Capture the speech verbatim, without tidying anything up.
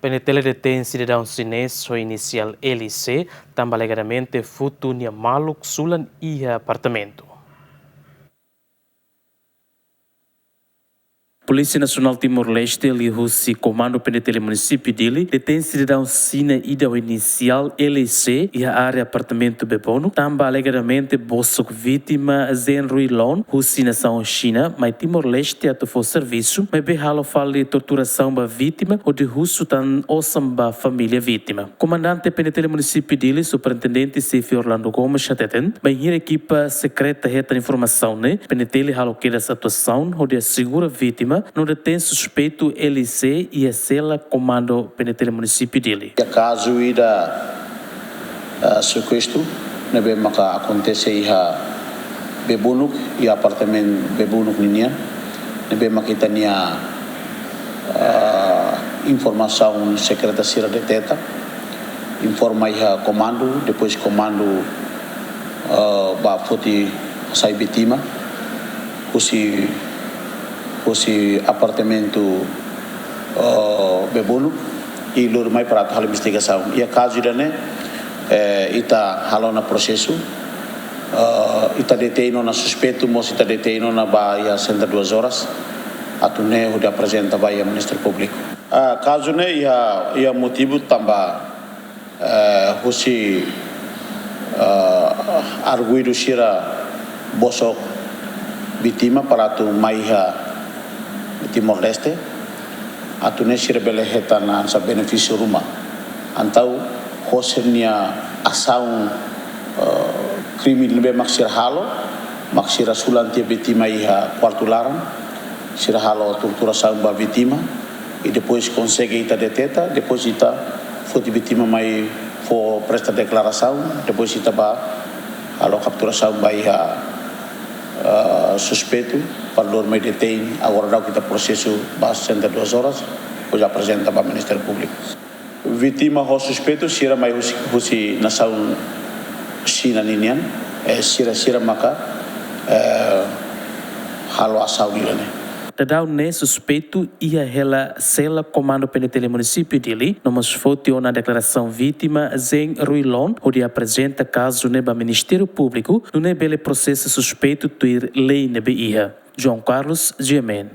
PNTL detein sidadaun xinés ho inisiál L C, tanba alegadamente futu nia maluk sulan iha apartamentu. Polísia Nasionál Timor-Leste, liuhusi Komandu PNTL Munisípiu Dili, detein sidadaun Xina ida ho inisiál L C iha área apartamentu Bebonuk, tanba alegadamente bosok vítima Zhen Ruilon, husi nasaun Xina, mai Timor-Leste atu fó servisu, maibé halo fali torturasaun ba vítima, hodi husu tan osan ba família vítima. Komandante PNTL Munisípiu Dili, Superintendente Xefe Orlando Gomes hateten, bainhira ekipa sekreta hetan informasaun ne'e, PNTL halo kedas atuasaun hodi asegura vítima no detein suspeitu L C iha sela komandu PNTL Munisípiu Dili. Iha kazu ida, ah, sekuestru ne'ebé maka akontese iha Bebonuk, iha apartamentu Bebonuk ninian, ne'ebé maka ita-nia, ah, informasaun sekreta sira deteta, informa iha komandu, depois komandu, ah, bá foti sai vítima husi, husi apartamentu, ah, Bebonuk, i lori mai para atu halo investigasaun. Iha kazu ida-ne'e, eh, ita halo ona prosesu, eh, ita detein ona suspeitu, mós ita detein ona bá iha Senta Duas Horas, atu nune'e hodi aprezenta ba iha Ministériu Públiku. Ah, kazu ne'e iha, iha motivu tanba, eh, husi, eh, arguidu sira bosok vítima para atu mai iha Timor-Leste, atu nune'e sira bele hetan hanesan benefísiu ruma. Entaun, ho sira-nia asaun, eh, krime ne'ebé mak sira halo, mak sira sulan tiha vítima iha kuartu laran, sira halo torturasaun ba vítima, i depois konsege ita deteta, depois ita foti vítima mai fó presta deklarasaun, depois ita bá halo kapturasaun ba iha, eh, suspeitu, para lori mai detein, agora daudaun ita prosesu bá Senta Duas Horas, depois aprezenta ba Ministériu Públiku. Vítima ho suspeitu sira mai husi, husi nasaun Xina ninian, eh, sira, sira maka, eh, halo asaun ida-ne'e. Daudaun ne'e suspeitu iha hela sela komandu PNTL Munisípiu Dili, no mós foti ona deklarasaun vítima Zhen Ruilon, hodi aprezenta kazu ne'e ba Ministériu Públiku, nune'e bele prosesa suspeitu tuir lei ne'ebé iha. João Carlos, G M N.